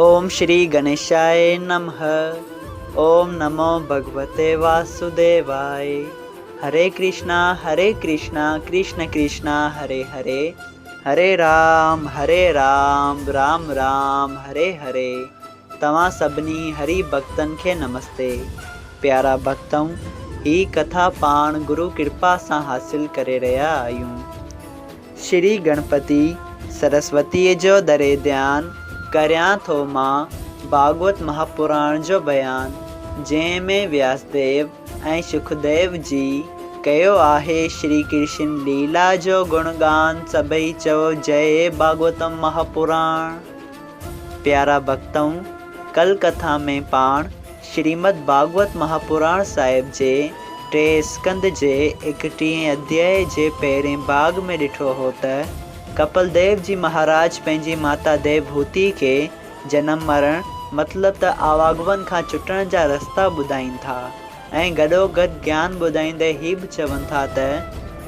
اوم شري گڻيشاء نمھ اوم نمو ڀڳوتي واسوديواء هري ڪرشنا هري ڪرشنا ڪرشن ڪرشنا هري هري هري رام هري رام رام رام هري هري توهان سڀني هري ڀڳتن کي نمستي پيارا ڀڳتؤ هي ڪٿا پاڻ گرو ڪرپا سان حاصل ڪري رهيا آهيون. شري گڻپتي سرسوتيء جو دري ڌيان ڪريان ٿو مان ڀاڳوت مهاپراڻ جو بيان جنهن ۾ وياسديو ۽ شڪديو جي ڪيو آهي شري ڪرشن ليلا جو گڻ گان سڀئي چئو جئي ڀاڳوتم مهاپراڻ. پيارا ڀڳتؤ ڪل ڪٿا ۾ پاڻ شريمد ڀاڳوت مهاپراڻ صاحب جي ٽئين اسڪنڌ جي ايڪٽيهين اڌيائي جي پهرين ڀاڳ ۾ ڏٺو هو ته ڪپل ديو جي مهاراج پنهنجي ماتا ديوڀوتي کي جنم مرڻ مطلب ته آواگمن کان ڇٽڻ جا رستا ٻڌائين ٿا ۽ گڏوگڏ گيان ٻڌائيندي هي به چون ٿا ته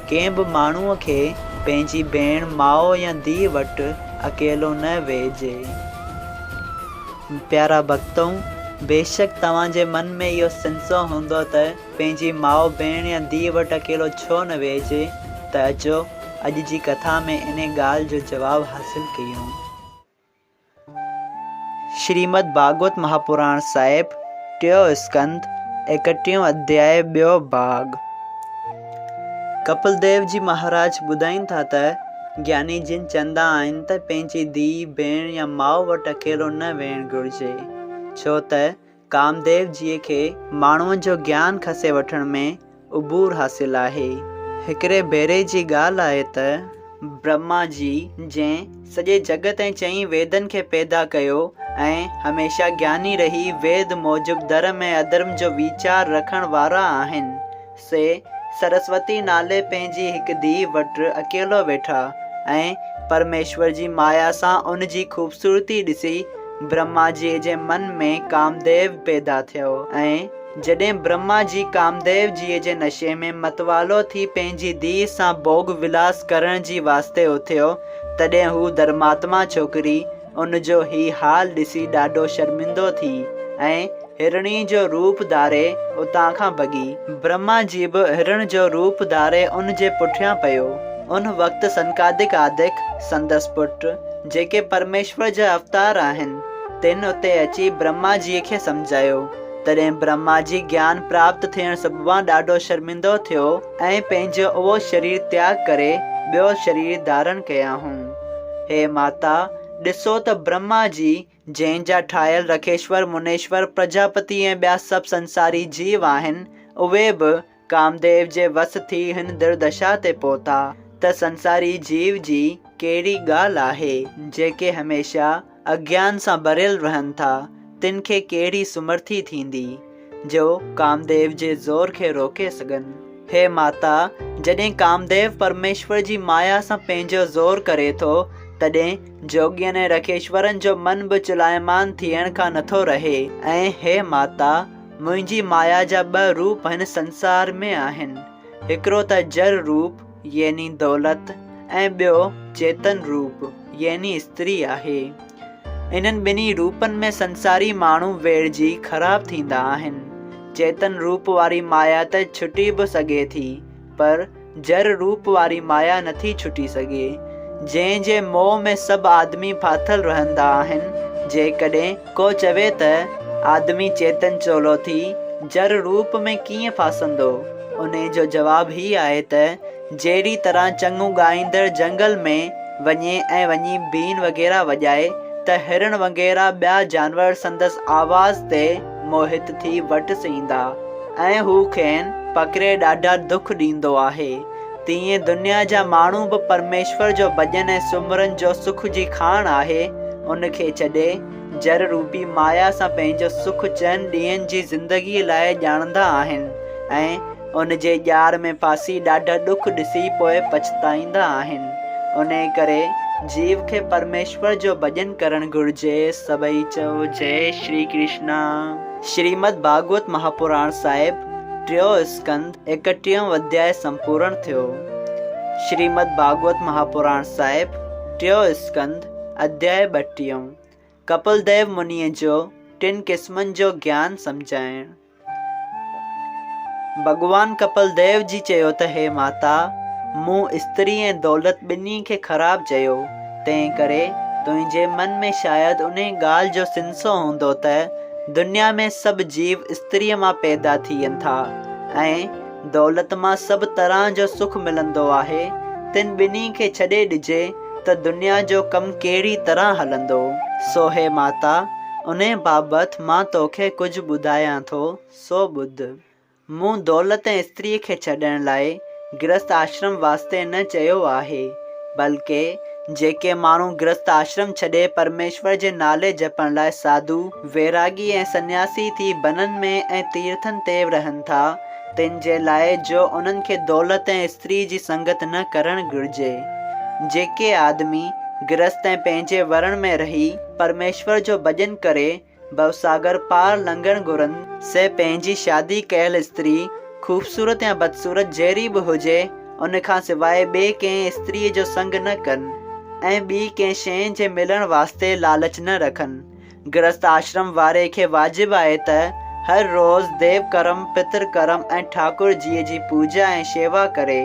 ڪنهن به ماڻهوء کي پنهنجي ڀيڻ، ماء يا ڌيء وٽ اڪيلو نه ويهجي. پيارا ڀڳتؤ! بيشڪ توهان جي من ۾ اهو سنسو هوندو ته پنهنجي ماء، ڀيڻ يا ڌيء وٽ اڪيلو ڇو نه ويهجي ته اچو اڄ جي ڪٿا ۾ انهي ڳالهه جو جواب حاصل ڪيون. شريمد ڀاڳوت مهاپراڻ صاحب، ٽيون اسڪنڌ، ايڪٽيهون اڌياء ٻيو ڀاڳ. ڪپل ديو جي مهاراج ٻڌائين ٿا ته گياني جن چوندا آهن ته پنهنجي ڌيء، ڀيڻ يا ماء وٽ اڪيلو نه ويهڻ گهرجي، ڇو ته ڪامديو جيء کي ماڻهوء جو گيان کسي وٺڻ ۾ عبور حاصل آهي. هڪڙي ڀيري جي ڳالهه آهي ته برهما جي، جنهن سڄي جڳت ۽ چئين ويدن کي پيدا ڪيو ۽ هميشه گياني رهي ويد موجب ڌرم ۽ اڌرم جو ويچار رکڻ وارا آهن، سي سرسوتي نالي پنهنجي هڪ ڌيء وٽ اڪيلو ويٺا ۽ پرميشور جي مايا سان ان جي خوبصورتي ڏسي برهما جيء جي من ۾ ڪامديو پيدا ٿيو ۽ جڏهن برهما جي ڪامديو جيء جي نشي ۾ متوالو ٿي پنهنجي ڌيء سان ڀوڳ ولاس ڪرڻ جي واسطي اٿيو تڏهن هو ڌرماتما ڇوڪري ان جو هي حال ڏسي ڏاڍو شرمندو ٿي ۽ هرڻي جو روپ ڌاري اتان کان ڀڳي. برهما جي به هرڻ جو روپ ڌاري ان جي پٺيان پيو. ان وقت سنڪادڪ آدڪ، سندس پٽ، جيڪي پرميشور جا اوتار آهن، تن اتي اچي برهما جيء کي سمجهايو. تڏهن برهما جي گيان پراپت ٿيڻ سببان ڏاڍو شرمندو ٿيو ۽ پنهنجو اهو شرير تياڳ ڪري ٻيو شرير ڌارڻ ڪيائون. هي ماتا! ڏسو ته برهما جي، جنهن جا ٺاهيل رکيشور، منيشور، پرجاپتي ۽ ٻيا سڀ سنساري جيو آهن، اهي به ڪامديو جي وس ٿي هن دردشا تي پهتا ته سنساري جيو جي ڪهڙي ڳالهه آهي، جيڪي هميشه اگيان سان ڀريل رهن ٿا، تن کي ڪهڙي سمرٿي ٿيندي، جو ڪامديو جي زور کي روڪي سگهن. هي ماتا! جڏهن ڪامديو پرميشور جي مايا سان پنهنجو زور ڪري ٿو، تڏهن جوڳين ۽ رکيشورن جو من به چلائمان ٿيڻ کان نٿو رهي. ۽ هي ماتا! منهنجي مايا جا ٻه روپ هن سنسار ۾ آهن. هڪڙو ته جر روپ يعني دولت ۽ ٻيو چيتن روپ يعني استري آهي. انهن ٻنهي روپن ۾ سنساري ماڻهو ويڙهجي خراب ٿيندا آهن. چيتن روپ واري مايا ته ڇٽي به سگهي ٿي، پر جر روپ واري مايا نٿي ڇٽي سگهي، جنهن جي موهه ۾ سڀ آدمي ڦاٿل رهندا آهن. جيڪڏهن ڪو چوي ته آدمي چيتن چولو ٿي جر روپ ۾ ڪيئن ڦاسندو؟ انهي جو جواب هي آهي ته جهڙي طرح چڱو ڳائيندڙ جهنگل ۾ وڃي ۽ وڃي بين وغيره وڄائي ته هرڻ وغيره ٻيا جانور سندس آواز تي موهت ٿي وٽس ايندا ۽ هو کين پڪڙي ڏاڍا دک ڏيندو آهي تيئن دنيا جا ماڻهو به پرميشور جو ڀڄن ۽ سمرن جو سک جي کاڻ آهي ان کي ڇڏي جر روپي مايا سان پنهنجو سک چئن ڏينهن جي زندگيء لاء ڄاڻندا آهن ۽ ان جي ڄار ۾ ڦاسي ڏاڍا ڏک ڏسي پوء پڇتائيندا آهن. انهيء ڪري جيو کي پرميشور جو ڀڄن ڪرڻ گهرجي. سڀئي چئو جئي شري ڪرشنا. شريمد ڀاڳوت مهاپراڻ صاحب، ٽيون اسڪنڌ، ايڪٽيهون اڌياء سمپورڻ ٿيو. شريمد ڀاڳوت مهاپراڻ صاحب، ٽيون اسڪنڌ، اڌياء ٻٽيهون. ڪپل ديو منيء جو ٽن قسمن جو گيان سمجهائڻ. ڀڳوان ڪپل ديو جي چيو ته هي ماتا! مون استري ۽ دولت ٻنهي کي خراب چيو، تنهن ڪري تنهنجي من ۾ شايد انهي ڳالهه جو سنسو هوندو ته دنيا ۾ سڀ جيو استريء مان پيدا ٿين ٿا ۽ دولت مان سڀ طرح جو سک ملندو آهي، تن ٻنهي کي ڇڏي ڏجي ته دنيا جو ڪم ڪهڙي طرح هلندو؟ سو هي ماتا! انهيء بابت مان توکي ڪجهه ٻڌايان ٿو، سو ٻڌ. مون دولت ۽ استريء کي ڇڏڻ لاء گرهست آشرم واسطي نه چيو آهي، بلڪه جيڪي ماڻهو گرهست آشرم ڇڏي پرميشور جي نالي جپڻ لاء ساڌو، ويراڳي ۽ سنياسي ٿي بنن ۾ ۽ تيرٿن تي رهن ٿا، تن جي لاء جو انهن کي دولت ۽ استريء جي سنگت نه ڪرڻ گهرجي. جيڪي آدمي گرهست ۽ پنهنجي ورڻ ۾ رهي، پرميشور جو ڀڄن ڪري ڀوساگر پار لنگهڻ گهرن، سي پنهنجي شادي ڪيل استري، خوبصورت يا بدصورت جهڙي به هجي، ان کان سواء ٻي ڪنهن استريء جو سنگ نه ڪن ۽ ٻي ڪنهن شيء جي ملڻ واسطي لالچ نه رکن. گرهست آشرم واري کي واجب آهي ته هر روز ديو ڪرم، پتر ڪرم ۽ ٺاڪر جيء جي پوڄا ۽ شيوا ڪري،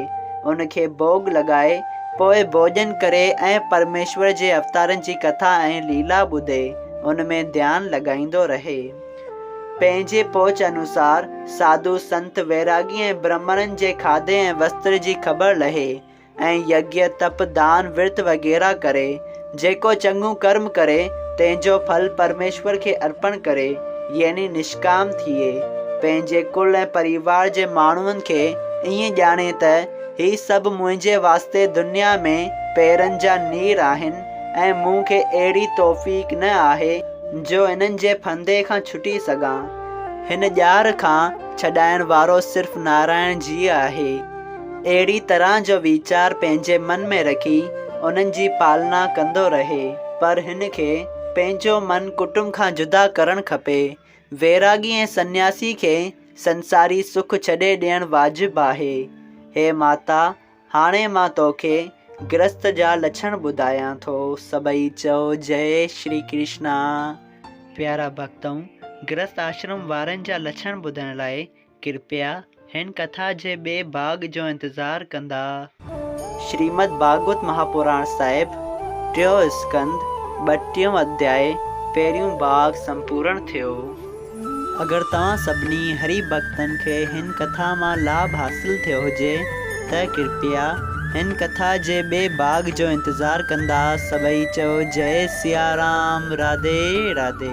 ان کي ڀوڳ لڳائي، پوء ڀوڄن ڪري ۽ پرميشور جي اوتارن جي ڪٿا ۽ ليلا ٻڌي، ان ۾ ڌيان لڳائيندو رهي. پنهنجي پهچ انوسار ساڌو، سنت، ويراڳي ۽ برهمڻن جي کاڌي ۽ وستر جي خبر لهي ۽ يگيه، تپ، دان، ورت وغيره ڪري، جيڪو چڱو ڪرم ڪري، تنهن جو ڦل پرميشور کي ارپڻ ڪري، يعني نشڪام ٿئي. پنهنجي ڪل ۽ پريوار جي ماڻهن کي ائين ڄاڻي ته هي سڀ منهنجي واسطي دنيا ۾ پيرن جا نير آهن ۽ مون کي اهڙي توفيق نه آهي جو انهن جي ڦندي کان ڇٽي سگهان. هن ڄار کان ڇڏائڻ وارو صرف نارائڻ جي آهي. اهڙي طرح جو ويچار پنهنجي من ۾ رکي انهن جي پالنا ڪندو رهي. پر هن کي پنهنجو من ڪٽنب کان جدا ڪرڻ کپي. ويراڳي ۽ سنياسي کي سنساري سک ڇڏي ڏيڻ واجب آهي. هي ماتا! هاڻي مان توکي گرهست جا لڇڻ ٻڌايان ٿو. سڀئي چئو جئي شري ڪرشنا. پيارا ڀڳتؤ! گرهست آشرم وارن جا لڇڻ ٻڌڻ لاء ڪرپيا هن ڪٿا جي ٻئي ڀاڳ جو انتظار ڪندا. شريمد ڀاڳوت مهاپراڻ صاحب، ٽيون اسڪنڌ، ٻٽيهون اڌياء، پهريون ڀاڳ سمپورڻ ٿيو. اگر توهان سڀني هري ڀڳتن کي هن ڪٿا مان لاڀ حاصل ٿيو هجي ته ڪرپيا هن ڪٿا جي ٻئي ڀاڳ جو انتظار ڪندا. سڀئي چئو جئي سيارام راڌي راڌي.